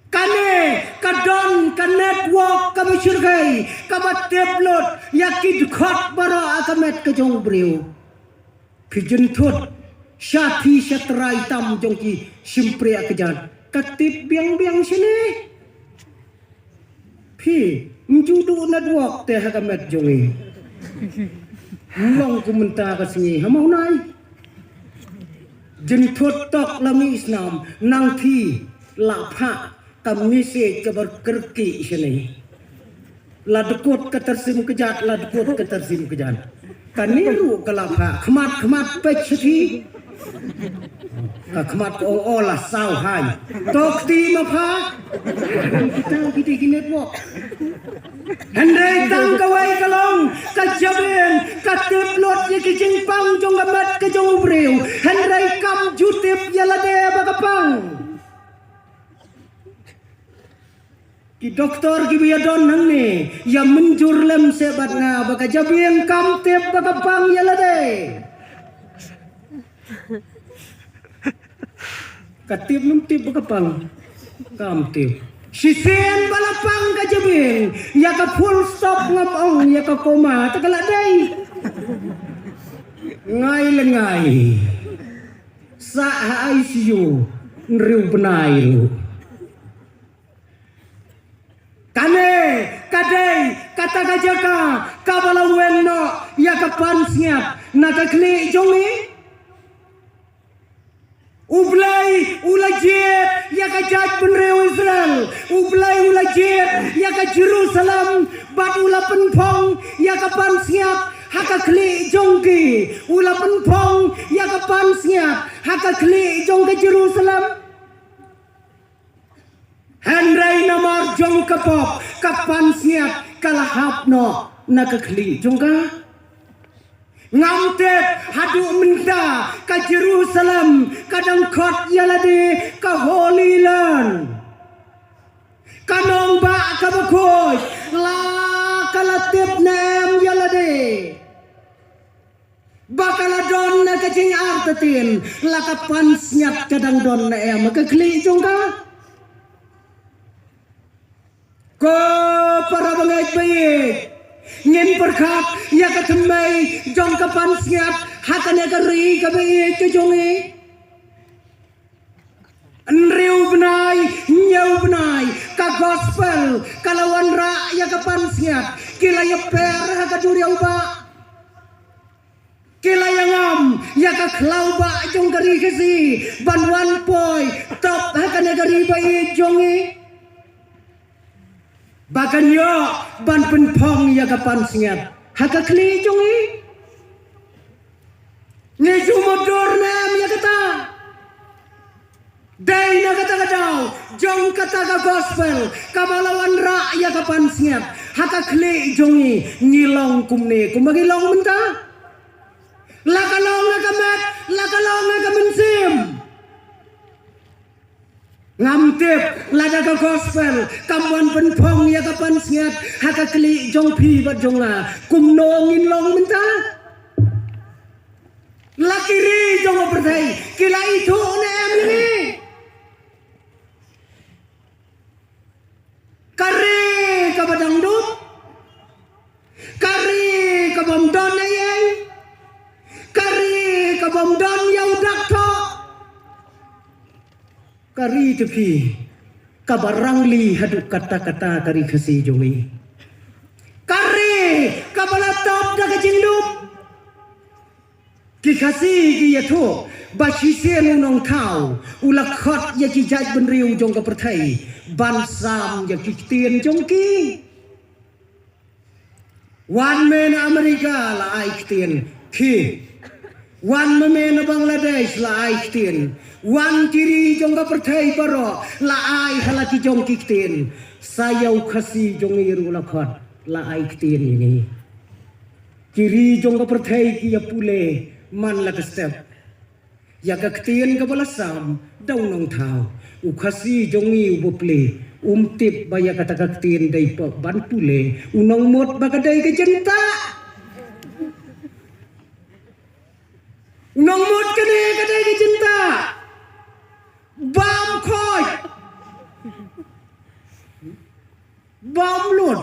Kane ka don ka network kaba shyrkhei, kaba tip lut ïa ki dkhot baroh ha ka met ka jong u briew. Phi jynthut sha thi sha trai tam jong ki shympriah kjat, ka tip biang biang shane. Phi, ym ju duh network te ha ka met jong ngi. Ym long kum mynta ka sngi, ha Mawnai. Jynthut tok la mih snam, nang thi, la phah ka message kaba kyrkieh shane. La dkut ka tyrsim kjat, la dkut ka tyrsim kjat. Kane ruh ka la phah, khmat khmat peit shathie. Ka khmat ka ong, "O la saw haiñ." Tok ti ma pha. Kita kita ki network. Hynrei tang kawei ka long, ka jabieng ka tip lut ïa ki jingpang jong ka met ka jong u briew. Hynrei kam ju tip ïa lade ba ka pang. Ki doktor kiba ïadon hangne ïa mynjur lem seh bad nga ba ka jabieng kam tip ba ka pang ïa lade. Ka tip, ngam tip ba ka pang. Kam tip. Shisien ba la pang ka jabieng, ïa ka full stop ngam ong, ïa ka comma te ka la dei. Ngai le ngai. Sah ha I C U hynriew bnai ruh. Kane ka dei kata ka jaka kaba la wen noh ïa ka pansngiat na ka khlieh jong ngi. U Blei u la jied ïa ka jaitbynriew Israel. U Blei u la jied ïa ka Jerusalem bad u la pynphong ïa ka pansngiat ha ka khlieh jong ki. U la pynphong ïa ka pansngiat ha ka khlieh jong ka Jerusalem. Hynrei namar jong ka pop ka pansngiat ka la hap noh na ka khlieh jong ka. Ngam tip haduh mynta ka Jerusalem ka dang khot ïa lade ka Holy Land. Ka nongbah kaba khuid la ka la tip ne em ïa lade ba ka la don na ka jingartatien, la ka pansngiat ka dang don ne em ha ka khlieh jong ka. Ko para bangeit ba ïeit, ngin pyrkhat ïa ka thymmei jong ka pansngiat ha kane ka ri kaba ïeit ka jong ngi. Hynriew bnai, hynñiew bnai, ka gospel ka la wanrah ïa ka pansngiat. Ki la ïapher ha ka duriaw bah. Ki la ïangam ïa ka khlaw bah jong ka ri Khasi ban wan poi top ha kane ka ri ba ïeit jong ngi. Ba kan ïoh ban pynphong ïa ka pansngiat ha ka khlieh jong ngi. Ngi ju mutdur ne em ïa kata? Dei na kata ka daw jong kata ka gospel kaba la wanrah ïa ka pansngiat ha ka khlieh jong ngi, ngi long kumne kumba ngi long mynta. La ka long ha ka met, la ka long ha ka mynsiem. Ngam tip lada ka gospel kam wan pynphong ïa ka pansngiat ha ka khlieh jong phi bad jong nga, kumno ngin long mynta? La ki ri jong ka pyrthei ki la ithuh ne em ïa ngi? Ka ri kaba dang dum, ka ri ka bym don ei ei, ka ri ka bym don ïa u dak thoh. Ka ri te phi kaba rangli haduh katta katta ka ri Khasi jong ngi. Ka ri kaba la top da ka jingdum. Ki Khasi ki ïathuh ba shisien u nongthaw u la khot ïa ki jaitbynriew jong ka pyrthei ban sam ïa ki ktien jong ki. Wan me na Amerika la ai ktien ki. Wan me me na Bangladesh la ai ktien. Wan ki ri jong ka pyrthei baroh la ai ha la ki jong ki ktien. Sa ïa u Khasi jong ngi ruh la khot, la ai ktien ïa ngi. Ki ri jong ka pyrthei ki ïa pule man la ka step. Ïa ka ktien kaba la sam da u nongthaw. U Khasi jong ngi uba plie um tip ba ïa kata ka ktien dei pop ban pule. U nongmut ba ka dei ka jingtah. U nongmut kane ka dei ka jingtah. Bam khoi. Bam lut.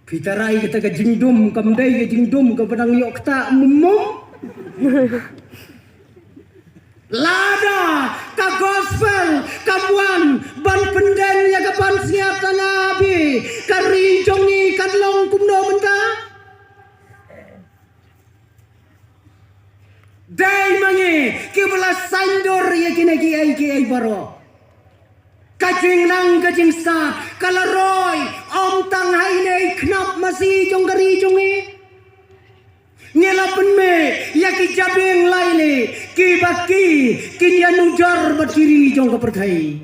Phi tharai kata ka jingdum kam dei ka jingdum kaba dang ïoh kata mum mum. Lada ka gospel kam wan ban pyndem ïa ka pansngiat, tang abi ka ri jong ngi kan long kumno mynta? Dei ma ngi kiba la saiñdur ïa kine kiei kiei baroh. Ka jingnang ka jingstad ka la roi, ym tang ha ine i khnap masi jong ka ri jong ngi. Ngi la pynmih ïa ki jabieng lai ne kiba ki kin ïanujor bad ki ri jong ka pyrthei.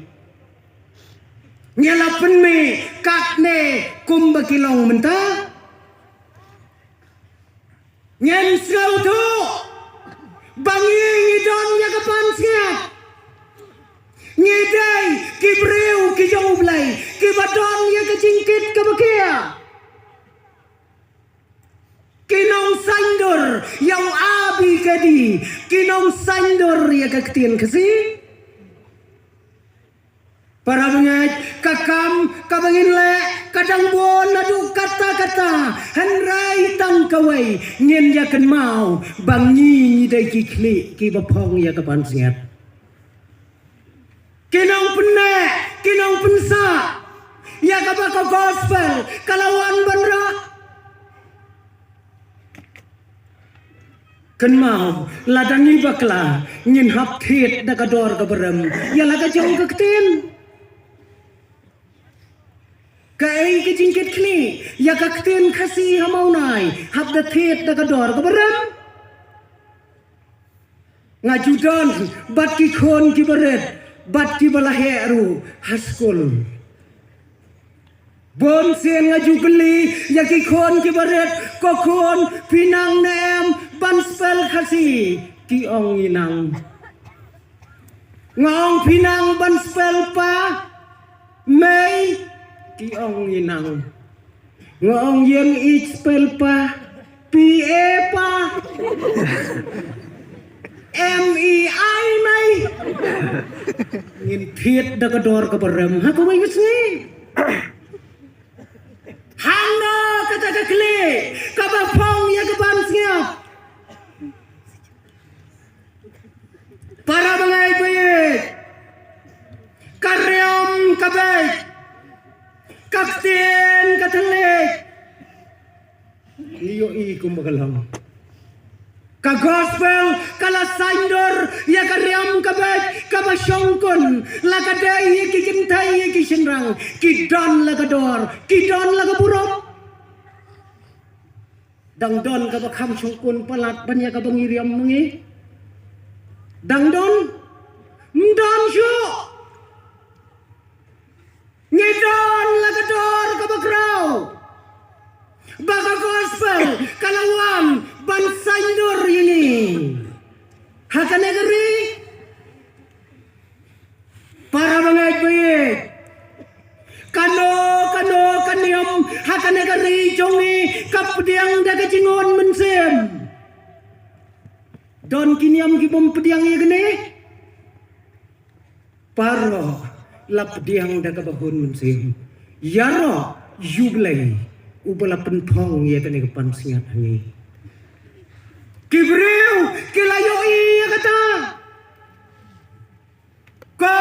Ngi la pynmih katne kumba ki long mynta. Ngin sngewthuh ba ngi ngi don ïa ka pansngiat. Ngi dei ki briew ki jong U Blei kiba don ïa ka jingkit kaba khia. Ki nongsaiñdur ïa u A B K D, ki nongsaiñdur ïa ka ktien Khasi. Para bangeit, ka kam kaba ngin leh ka dang bun naduh katta katta, hynrei tang kawei ngin ïa kynmaw ba ngi ngi dei ki khlieh kiba phong ïa ka pansngiat. Ki nongpynneh, ki nongpynsah ïa kaba ka gospel ka la wan ban rah. Kynmaw, lada ngi bakla, ngin hap thied da ka dor kaba rem ïa la ka jong ka ktien. Kaei ka jingkit khlieh ïa ka ktien Khasi ha Mawnai? Hap da thied da ka dor kaba rem. Nga ju don bad ki khun kiba rit bad kiba la heh ruh ha skul. Bun sien nga ju kylli ïa ki khun kiba rit, "Ko khun, phi nang ne em ban spell Khasi?" Ki ong, "Ngi nang." Nga ong, "Phi nang ban spell pa, mei?" Ki ong, "Ngi nang." Nga ong, "Ïeng ïeit spell pa, P A pa, M E I mei." Ngin thied da ka dor kaba rem ha kawei ka sngi. Hangno kata ka khlieh kaba phong ïa ka pansngiat? Para bangeit baieit, ka riam ka beit, ka ktien ka thylliej, ngi ïohi kumba ka long. Ka gospel ka la saiñdur ïa ka riam ka beit kaba shongkun, la ka dei ïa ki kynthei ïa ki shynrang, ki don la ka dor, ki don la ka burom. Dang don kaba kham shongkun palat ban ïa kaba ngi riam ma ngi? Dang don? Ym don shuh. Ngi don la ka dor kaba khraw ba ka gospel ka la wan ban saiñdur ïa ngi ha kane ka ri. Para bangeit baieit, kano kano ka niam ha kane ka ri jong ngi ka pdiang da ka jingwan mynsiem. Don ki niam ki bym pdiang ïa kane? Baroh la pdiang da kaba hun mynsiem. Ïaroh ïa U Blei uba la pynphong ïa kane ka pansngiat ha ngi. Ki briew ki la ïohi ïa kata. Ko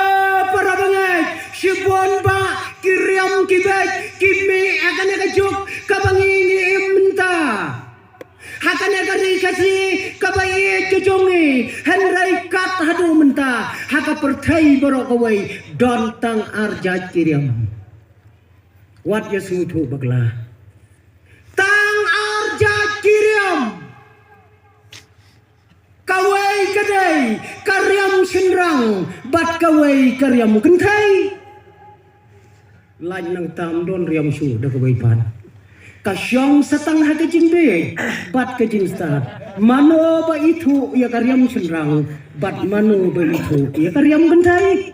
para bangeit, shibun bah ki riam ki beit ki mih ha kane ka juk kaba ngi ngi im mynta. Ha kane ka ri Khasi kaba ïeit ka jong ngi, hynrei kat haduh mynta ha ka pyrthei baroh kawei don tang ar jait ki riam. Wat ïa sngewthuh bakla. Tang ar jait ki riam. Kawei ka dei ka riam shynrang bad kawei ka riam kynthei. Lait nangta ym don riam shuh da kawei pat. Ka shong sa tang ha ka jingbieit bad ka jingstad. Mano ba ithuh ïa ka riam shynrang bad mano ba ithuh ïa ka riam kynthei?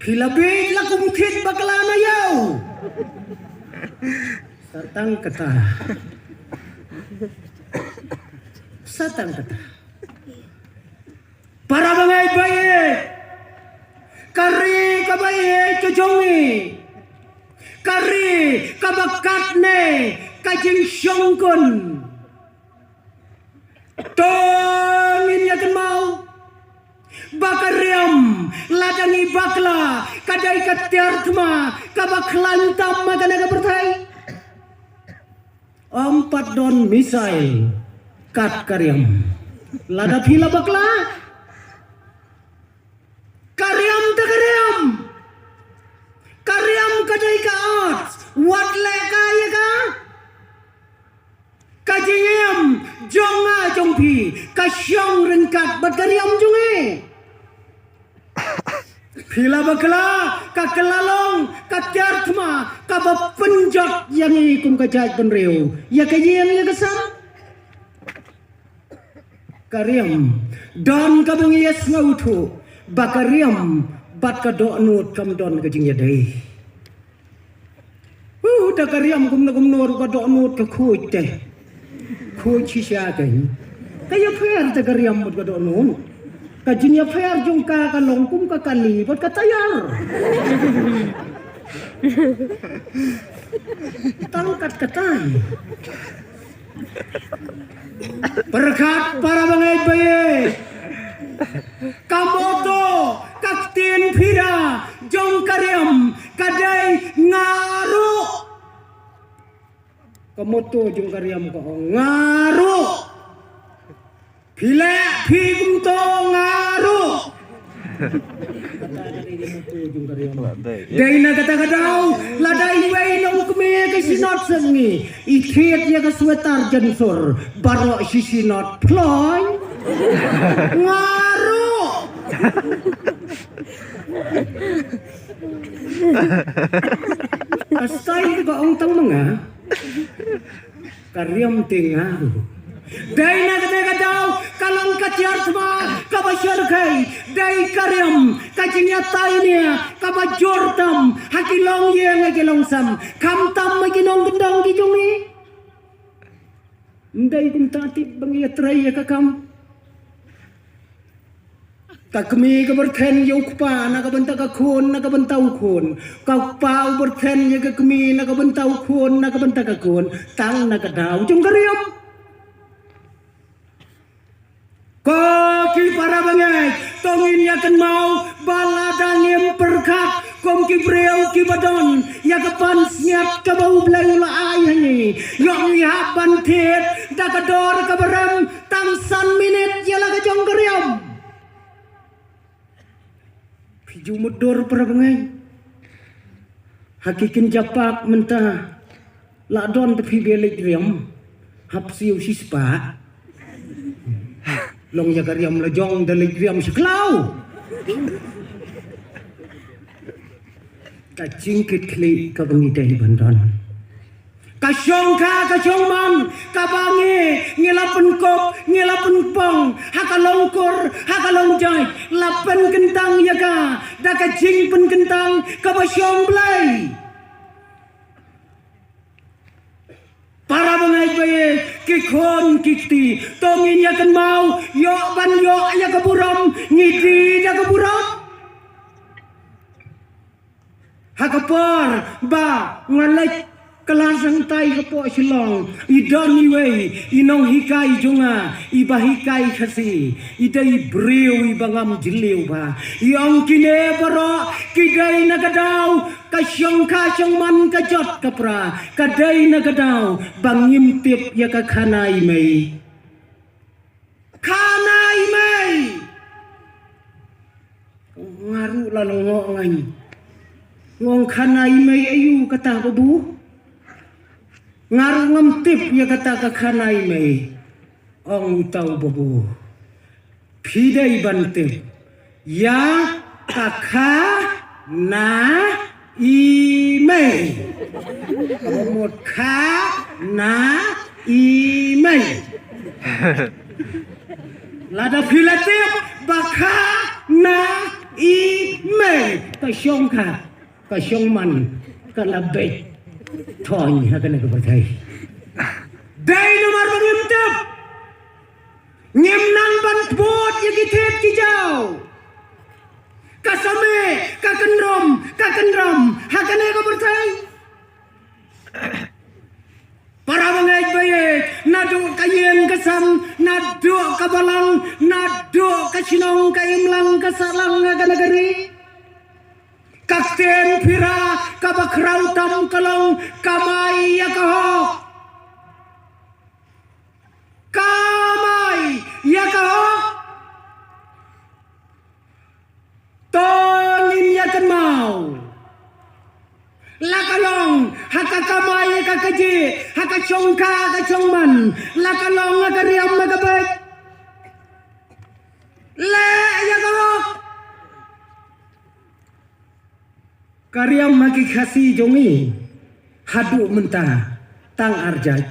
Phi la bieit la kum thied bakla na ïew. Sa tang kata. Sa tang kata. Para bangeit baieit, ka ri kaba ïeit ka jong ngi, ka ri kaba katne ka jingshongkun. To ngin ïa kynmaw ba ka riam lada ngi bakla ka dei ka tiar thma kaba khlaiñ tam ha kane ka pyrthei. Ym pat don missile kat ka riam. Lada phi la bakla, ka riam te ka riam. Ka riam ka dei ka art, wat leh ka ïa ka. Ka jingim jong nga jong phi ka shong ryngkat bad ka riam jong ngi. Phi la bakla, ka kylla long, ka tiar thma, kaba pynjot ïa ngi kum ka jaitbynriew ïa ka ïing ïa ka sem. Ka riam, don kaba ngi ïa sngewthuh ba ka riam bad ka dohnud kam don ka jingïadei. Uh, da ka riam kumno kumno ruh ka dohnud ka khuid te. Khuid shisha te. Ka ïapher te ka riam bad ka dohnud. Ka jingïapher jong ka ka long kum ka kali bad ka tayar. Tang kat katai. Pyrkhat para bangeit baïeit. Ka motto, ka ktien phira jong ka riam ka dei nga ruh. Ka motto jong ka riam ka ong nga ruh. Phi leh phi kumto nga ruh. Dei na kata ka daw, lada iwei i nongkmie ka synod sha ngi, i thied ïa ka sweater jensur, baroh shi synod ploiñ. Nga ruh. Ka style ka ong tang ma nga. Ka riam te nga ruh. Dei na kata ka daw, ka long ka tiar thma kaba shyrkhei. Dei ka riam, ka jingïatai nia kaba jur tam ha ki longïing ha ki longsem, khamtam ha ki nongkyndong ki jong ngi. Ym dei kumta tip ba ngi ïatrei ïa ka kam. Ka kmie ka byrthen ïa u kpa na ka bynta ka khun, na ka bynta u khun. Ka kpa u byrthen ïa ka kmie na ka bynta u khun, na ka bynta ka khun. Tang na ka daw jong ka riam. Ko ki para bangeit, to ngin ïa kynmaw ba lada ngim pyrkhat kum ki briew kiba don ïa ka pansngiat kaba U Blei u la ai ha ngi, ïoh ngi hap ban thied da ka dor kaba rem tang san minit ïa la ka jong ka riam. Phi ju mutdur para bangeit. Ha ki kynja park mynta la don te phi ba leit riam. Hap siew shispah. Long ïa ka riam la jong da leit riam shi khlaw. Ka jingkitkhlieh kaba ngi dei ban don. Ka shongkha ka shongman kaba ngi, ngi la pynkup, ngi la pynpong ha ka longkur, ha ka longjait, la pynkyntang ïa ka da ka jingpynkyntang kaba shong Blei. Para bangeit baïeit, ki khun ki kti, to ngin ïa kynmaw, ïoh ban ïoh ïa ka burom, ngi die da ka burom. Ha ka por ba nga leit klas hangtai hapoh Shillong, i don iwei i nonghikai jong nga, iba hikai Khasi, i dei briew iba ngam jylliew bha. I ong kine baroh ki dei na ka daw ka shongkha shongman ka jot ka pra, ka dei na ka daw ba ngim tip ïa ka khana i mei. Khana i mei. Nga ruh la long ngo ngan. Ngong khana i mei ayu kata babu. Nga ruh ngam tip ïa kata ka khana i mei. Ong uta u babu. Phi dei ban tip ïa ka khana i mei. Ka mut khana i mei. Lada phi la tip ba khana i mei, ka shongkha ka shongman ka la beit thon ha kane ka pyrthei. Dei namar ba ngim tip. Ngim nang ban put ïa ki thied ki jaw. Ka same, ka kynrum, ka kynrum ha kane ka pyrthei. Para bangeit baïeit, naduh ka ïing ka sem, naduh ka balang, naduh ka shnong ka imlang ka sahlang ha kane ka ri. Ka ktien phira kaba khraw tam ka long kamai ïa ka hok. Kamai ïa ka hok. To ngin ïa kynmaw. La ka long ha ka kamai ïa ka kajih, ha Ka shongkha ka shongman, la ka long ka riam ma ka bek. Leh ïa ka hok. Ka riam ha ki Khasi jong ngi haduh mynta tang arjait.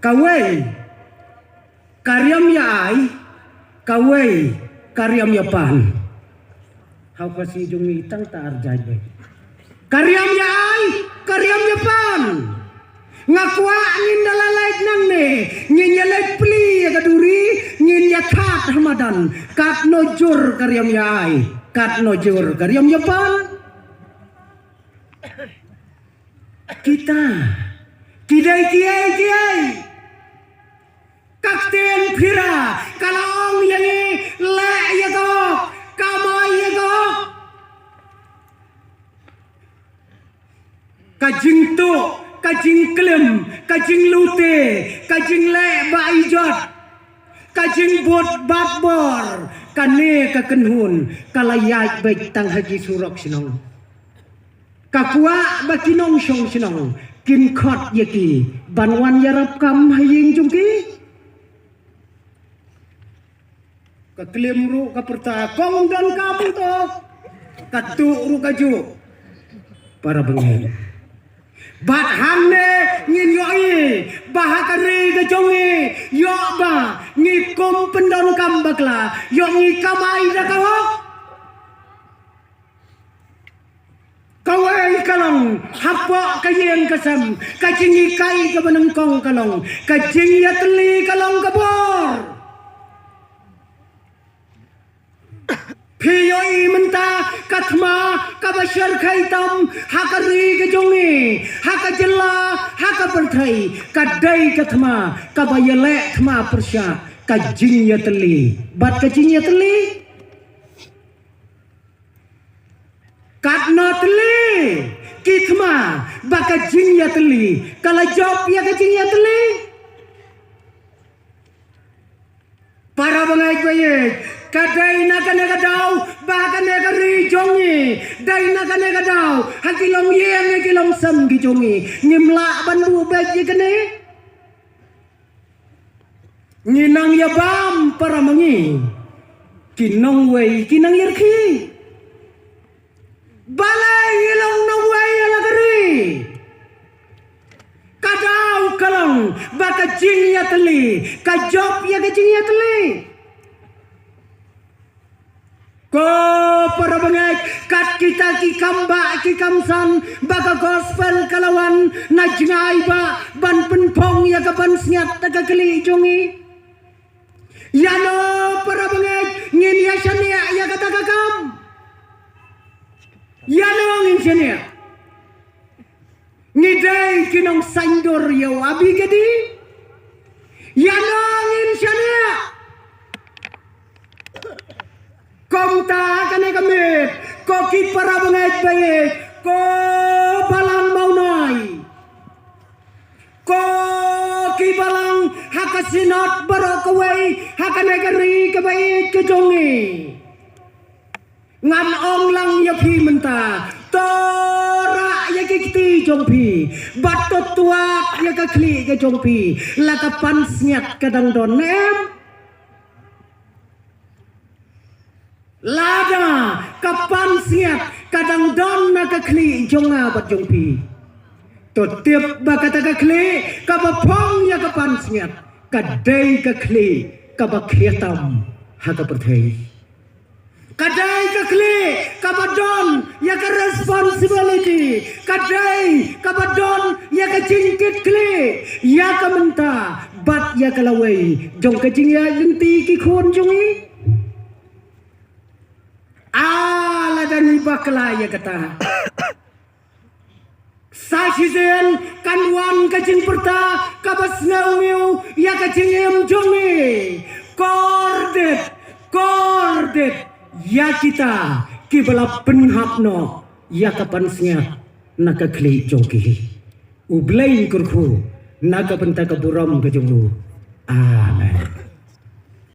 Kawei ka riam ïa ai, kawei ka riam ïa pan. Ha u Khasi jong ngi tang ta arjait beit. Ka riam ïa ai, ka riam ïa pan. Nga kwah ngin da la leit nangne, ngin ïa leit plie ïa ka duri, ngin ïa thad ha madan, katno jur ka riam ïa ai, katno jur ka riam ïa pan. Kita ki dei kiei kiei. Ka ktien Phira ka la ong ïa ngi, leh ïa ka hok, kamai ïa ka hok. Ka jingtuh, ka jingklim, ka jinglute, ka jingleh ba ijot, ka jingbud bad bor, kane ka kynhun ka la ïaid beit tang ha ki surok shnong. Ka kwah ba ki nongshong shnong kin khot ïa ki ban wan ïarap kam ha ïing jong ki. Ka klim ruh ka pyrta, kong don kam to. Ka tuh ruh ka juh. Para bangeit, bad hangne ngin ïohi ba ha ka ri ka jong ngi, ïoh ba ngi kum pyndonkam bakla, ïoh ngi kamai da ka hok. Kawei ka long hapoh ka ïing ka sem, ka jinghikai kaba nyngkong ka long, ka jingïatylli ka long ka bor. Phi ïohi mynta ka thma kaba shyrkhei tam ha ka ri ka jong ngi, ha ka jylla, ha ka pyrthei, ka dei ka thma kaba ïaleh thma pyrshah, ka jingïatylli bad ka jingïatylli. Katno tylli ki thma ba ka jingïatylli ka la jop ïa ka jingïatylli. Para bangeit ba ïeit, ka dei na kane ka daw ba kane ka ri jong ngi, dei na kane ka daw ha ki longïing, ha ki longsem ki jong ngi, ngim lah ban buh beit ïa kane. Ngi nang ïa bam para ma ngi, ki nongwei ki nang ïa rkhie. Balei ngi long nongwei ïa la ka ri? Ka daw ka long ba ka jingïatylli ka jop ïa ka jingïatylli. Ko para bangeit, kat kita ki kam ba ki kam san ba ka gospel ka la wan na jngai ba ban pynphong ïa ka pansngiat da ka khlieh jong ngi. Ïano para bangeit ngin ïa shaniah ïa kata ka kam? Ïano ngin shaniah? Ngi dei ki nongsaindur ïa u Abi Kadi. Ïano ngin shaniah? Kumta kane ka miet, ko ki para bangeit ba ïeit, ko balang Mawnai, ko ki balang ha ka synod baroh kawei ha kane ka ri kaba ïeit ka jong ngi. Ngan ong lang ïa phi mynta, to rah ïa ki kti jong phi bad to twad ïa ka khlieh ka jong phi. La ka pansngiat ka dang don ne em? Lada ka pansngiat ka dang don na ka khlieh jong nga bad jong phi, to tip ba kata ka khlieh kaba phong ïa ka pansngiat ka dei ka khlieh kaba khia tam ha ka pyrthei. Ka dei ka khlieh kaba don ïa ka responsibility, ka dei kaba don ïa ka jingkitkhlieh ïa ka mynta bad ïa ka lawei jong ka jingïaid lynti ki khun jong ngi. Ah, lada ngi bakla ïa kata, sa shisien kan wan ka jingpyrta kaba sngewngew ïa ka jingim jong ngi. Kordit, kordit ïa kita kiba la pynhap noh ïa ka pansngiat na ka khlieh jong ki. U Blei un kyrkhu na ka bynta ka burom ka jong u. Amen.